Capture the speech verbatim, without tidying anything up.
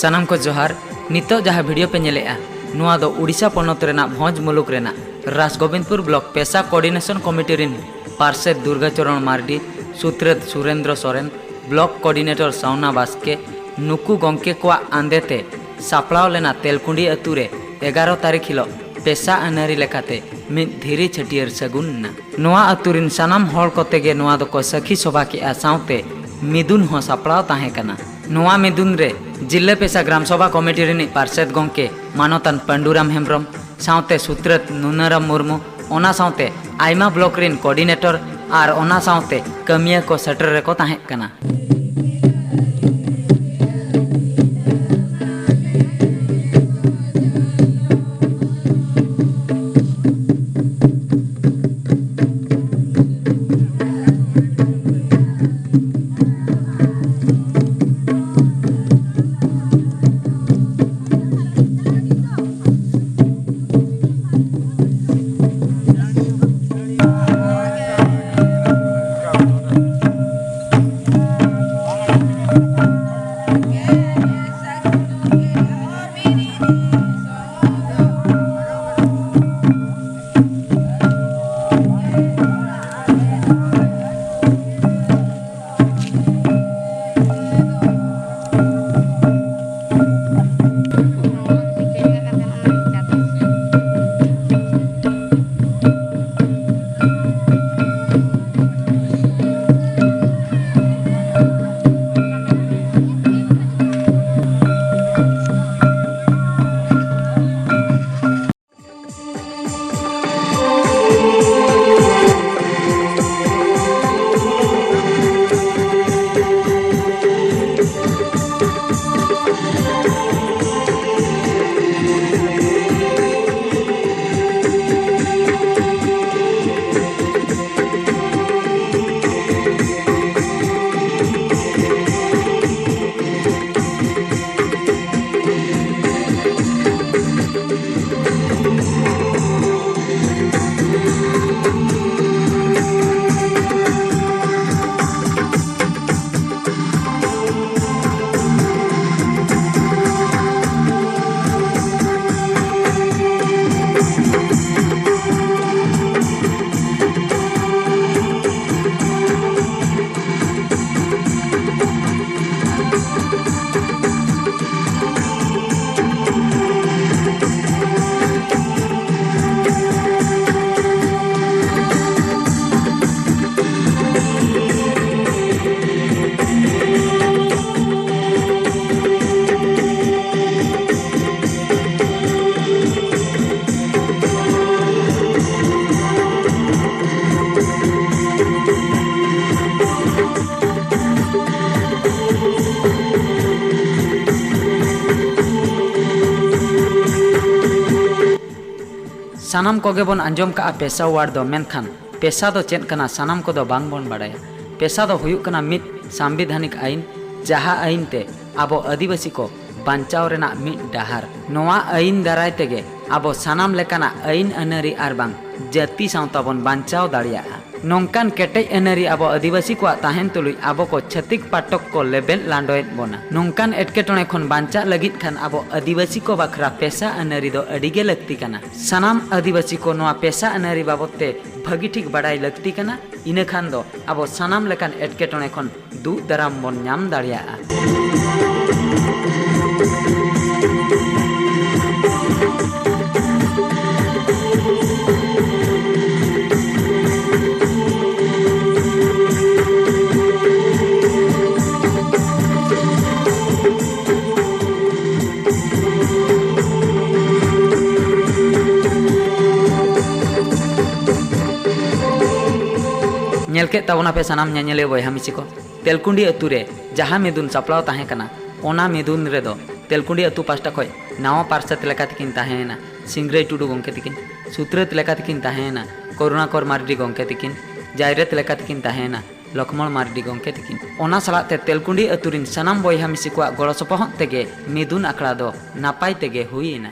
ᱥᱟᱱᱟᱢ ᱠᱚ ᱡᱚᱦᱟᱨ᱾ ᱱᱤᱛᱚᱜ ᱡᱟᱦᱟᱸ ᱵᱷᱤᱰᱤᱭᱳ ᱯᱮ ᱧᱮᱞᱮᱜᱼᱟ, ᱱᱚᱣᱟ ᱫᱚ ᱳᱰᱤᱥᱟ ᱯᱚᱱᱚᱛ ᱨᱮᱱᱟᱜ ᱵᱷᱚᱸᱡᱽ ᱢᱩᱞᱩᱠ ᱨᱮᱱᱟᱜ ᱨᱟᱡᱽᱜᱳᱵᱤᱱᱫᱯᱩᱨ ᱵᱞᱚᱠ ᱯᱮᱥᱟ ᱠᱳᱚᱨᱰᱤᱱᱮᱥᱚᱱ ᱠᱚᱢᱤᱴᱤ ᱨᱤᱱ ᱯᱟᱨᱥᱮᱛ ᱫᱩᱨᱜᱟᱪᱚᱨᱚᱬ ᱢᱟᱨᱰᱤ, ᱥᱩᱛᱨᱮᱛ ᱥᱩᱨᱮᱱᱫᱨᱚ ᱥᱚᱨᱮᱱ, ᱵᱞᱚᱠ ᱠᱳᱚᱨᱰᱤᱱᱮᱴᱚᱨ ᱥᱟᱣᱱᱟ ᱵᱟᱥᱠᱮ, ᱱᱩᱠᱩ ᱜᱚᱢᱠᱮ ᱠᱚᱣᱟᱜ ᱟᱸᱫᱮ ᱛᱮ ᱥᱟᱯᱲᱟᱣ ᱞᱮᱱᱟ ᱛᱮᱞᱠᱩᱸᱰᱤ ᱟᱹᱛᱩ ᱨᱮ ᱮᱜᱟᱨᱚ ᱛᱟᱹᱨᱤᱠᱷ ᱦᱤᱞᱚᱜ ᱯᱮᱥᱟ ᱟᱹᱱᱟᱹᱨᱤ ᱞᱮᱠᱟᱛᱮ ᱢᱤᱫ ᱫᱷᱤᱨᱤ ᱪᱷᱟᱹᱴᱭᱟᱹᱨ ᱥᱟᱹᱜᱩᱱ ᱮᱱᱟ᱾ ᱱᱚᱣᱟ ᱟᱹᱛᱩ ᱨᱤᱱ ᱥᱟᱱᱟᱢ ᱦᱚᱲ ᱠᱚᱛᱮ ᱜᱮ ᱱᱚᱣᱟ ᱫᱚᱠᱚ ᱥᱟᱹᱠᱷᱤ ᱥᱚᱵᱷᱟ ᱠᱮᱜᱼᱟ, ᱥᱟᱶᱛᱮ ᱢᱤᱫᱩᱱ ᱦᱚᱸ ᱥᱟᱯᱲᱟᱣ ᱛᱟᱦᱮᱸ ᱠᱟᱱᱟ᱾ ᱱᱚᱣᱟ ᱢᱤᱫᱩᱱ ᱨᱮ ᱡᱤᱞᱞᱟᱹ ᱯᱮᱥᱟ ᱜᱨᱟᱢ ᱥᱚᱵᱷᱟ ᱠᱚᱢᱤᱴᱤ ᱨᱤᱱᱤᱡ ᱯᱟᱨᱥᱮᱛ ᱜᱚᱢᱠᱮ ᱢᱟᱱᱚᱛᱟᱱ ᱯᱟᱹᱱᱰᱩᱨᱟᱢ ᱦᱮᱢᱵᱽᱨᱚᱢ, ᱥᱟᱶᱛᱮ ᱥᱩᱛᱨᱮᱛ ᱱᱩᱱᱟᱹᱨᱟᱢ ᱢᱩᱨᱢᱩ, ᱚᱱᱟ ᱥᱟᱶᱛᱮ ᱟᱭᱢᱟ ᱵᱞᱚᱠ ᱨᱤᱱ ᱠᱳᱚᱨᱰᱤᱱᱮᱴᱚᱨ ᱟᱨ ᱚᱱᱟ ᱥᱟᱶᱛᱮ ᱠᱟᱹᱢᱤᱭᱟᱹ ᱠᱚ ᱥᱮᱴᱮᱨ ᱨᱮᱠᱚ ᱛᱟᱦᱮᱸ ᱠᱟᱱᱟ᱾ ᱥᱟᱱᱟᱢ ᱠᱚᱜᱮ ᱵᱚᱱ ᱟᱸᱡᱚᱢ ᱠᱟᱜᱼᱟ ᱯᱮᱥᱟ ᱣᱟᱨᱰ ᱫᱚ, ᱢᱮᱱᱠᱷᱟᱱ ᱯᱮᱥᱟ ᱫᱚ ᱪᱮᱫ ᱠᱟᱱᱟ ᱥᱟᱱᱟᱢ ᱠᱚᱫᱚ ᱵᱟᱝ ᱵᱚᱱ ᱵᱟᱲᱟᱭᱟ᱾ ᱯᱮᱥᱟ ᱫᱚ ᱦᱩᱭᱩᱜ ᱠᱟᱱᱟ ᱢᱤᱫ ᱥᱟᱢᱵᱤᱫᱷᱟᱱᱤᱠ ᱟᱹᱭᱤᱱ, ᱡᱟᱦᱟᱸ ᱟᱹᱭᱤᱱ ᱛᱮ ᱟᱵᱚ ᱟᱹᱫᱤᱵᱟᱹᱥᱤ ᱠᱚ ᱵᱟᱧᱪᱟᱣ ᱨᱮᱱᱟᱜ ᱢᱤᱫ ᱰᱟᱦᱟᱨ᱾ ᱱᱚᱣᱟ ᱟᱹᱭᱤᱱ ᱫᱟᱨᱟᱭ ᱛᱮᱜᱮ ᱟᱵᱚ ᱥᱟᱱᱟᱢ ᱞᱮᱠᱟᱱᱟᱜ ᱟᱹᱭᱤᱱ ᱟᱹᱱᱟᱹᱨᱤ ᱟᱨ ᱵᱟᱝ ᱡᱟᱹᱛᱤ ᱥᱟᱶᱛᱟ ᱵᱚᱱ ᱵᱟᱧᱪᱟᱣ ᱫᱟᱲᱮᱭᱟᱜᱼᱟ᱾ ᱱᱚᱝᱠᱟᱱ ᱠᱮᱴᱮᱡ ᱟᱹᱱᱟᱹᱨᱤ ᱟᱵᱚ ᱟᱹᱫᱤᱵᱟᱹᱥᱤ ᱠᱚᱣᱟᱜ ᱛᱟᱦᱮᱱ ᱛᱩᱞᱩᱡ ᱟᱵᱚ ᱠᱚ ᱪᱷᱟᱹᱛᱤᱠ ᱯᱟᱴᱚᱠ ᱠᱚ ᱞᱮᱵᱮᱫ ᱞᱟᱸᱰᱚᱭᱮᱫ ᱵᱚᱱᱟ᱾ ᱱᱚᱝᱠᱟᱱ ᱮᱴᱠᱮᱴᱚᱬᱮ ᱠᱷᱚᱱ ᱵᱟᱧᱪᱟᱜ ᱞᱟᱹᱜᱤᱫ ᱠᱷᱟᱱ ᱟᱵᱚ ᱟᱹᱫᱤᱵᱟᱹᱥᱤ ᱠᱚ ᱵᱟᱠᱷᱨᱟ ᱯᱮᱥᱟ ᱟᱹᱱᱟᱹᱨᱤ ᱫᱚ ᱟᱹᱰᱤ ᱜᱮ ᱞᱟᱹᱠᱛᱤ ᱠᱟᱱᱟ᱾ ᱥᱟᱱᱟᱢ ᱟᱹᱫᱤᱵᱟᱹᱥᱤ ᱠᱚ ᱱᱚᱣᱟ ᱯᱮᱥᱟ ᱟᱹᱱᱟᱹᱨᱤ ᱵᱟᱵᱚᱫ ᱛᱮ ᱵᱷᱟᱹᱜᱤ ᱴᱷᱤᱠ ᱵᱟᱰᱟᱭ ᱞᱟᱹᱠᱛᱤ ᱠᱟᱱᱟ᱾ ᱤᱱᱟᱹ ᱠᱷᱟᱱ ᱫᱚ ᱟᱵᱚ ᱥᱟᱱᱟᱢ ᱞᱮᱠᱟᱱ ᱮᱴᱠᱮᱴᱚᱬᱮ ᱠᱷᱚᱱ ᱫᱩᱜ ᱫᱟᱨᱟᱢ ᱵᱚᱱ ᱧᱟᱢ ᱫᱟᱲᱮᱭᱟᱜᱼᱟ᱾ ᱧᱮᱞ ᱠᱮᱫ ᱛᱟᱵᱚᱱᱟᱯᱮ ᱥᱟᱱᱟᱢ ᱧᱮᱧᱮᱞᱤᱭᱟᱹ ᱵᱚᱭᱦᱟ ᱢᱤᱥᱤ ᱠᱚ, ᱛᱮᱞᱠᱩᱸᱰᱤ ᱟᱹᱛᱩ ᱨᱮ ᱡᱟᱦᱟᱸ ᱢᱤᱫᱩᱱ ᱥᱟᱯᱲᱟᱣ ᱛᱟᱦᱮᱸ ᱠᱟᱱᱟ, ᱚᱱᱟ ᱢᱤᱫᱩᱱ ᱨᱮᱫᱚ ᱛᱮᱞᱠᱩᱸᱰᱤ ᱟᱹᱛᱩ ᱯᱟᱥᱴᱟ ᱠᱷᱚᱱ ᱱᱟᱣᱟ ᱯᱟᱨᱥᱮᱛ ᱞᱮᱠᱟ ᱛᱮᱠᱤᱱ ᱛᱟᱦᱮᱸᱭᱮᱱᱟ ᱥᱤᱝᱨᱟᱹᱭ ᱴᱩᱰᱩ ᱜᱚᱢᱠᱮ ᱛᱟᱹᱠᱤᱱ, ᱥᱩᱛᱨᱟᱹᱛ ᱞᱮᱠᱟ ᱛᱮᱠᱤᱱ ᱛᱟᱦᱮᱸᱭᱮᱱᱟ ᱠᱚᱨᱩᱬᱟᱠᱚᱨ ᱢᱟᱨᱰᱤ ᱜᱚᱢᱠᱮ ᱛᱟᱹᱠᱤᱱ, ᱡᱟᱭᱨᱟᱹᱛ ᱞᱮᱠᱟ ᱛᱮᱠᱤᱱ ᱛᱟᱦᱮᱸᱭᱮᱱᱟ ᱞᱚᱠᱷᱢᱚᱬ ᱢᱟᱨᱰᱤ ᱜᱚᱢᱠᱮ ᱛᱟᱹᱠᱤᱱ᱾ ᱚᱱᱟ ᱥᱟᱞᱟᱜ ᱛᱮ ᱛᱮᱞᱠᱩᱸᱰᱤ ᱟᱹᱛᱩ ᱨᱤᱱ ᱥᱟᱱᱟᱢ ᱵᱚᱭᱦᱟ ᱢᱤᱥᱤ ᱠᱚᱣᱟᱜ ᱜᱚᱲᱚ ᱥᱚᱯᱚᱦᱚᱫ ᱛᱮᱜᱮ ᱢᱤᱫᱩᱱ ᱟᱠᱷᱲᱟ ᱫᱚ ᱱᱟᱯᱟᱭ ᱛᱮᱜᱮ ᱦᱩᱭ ᱮᱱᱟ᱾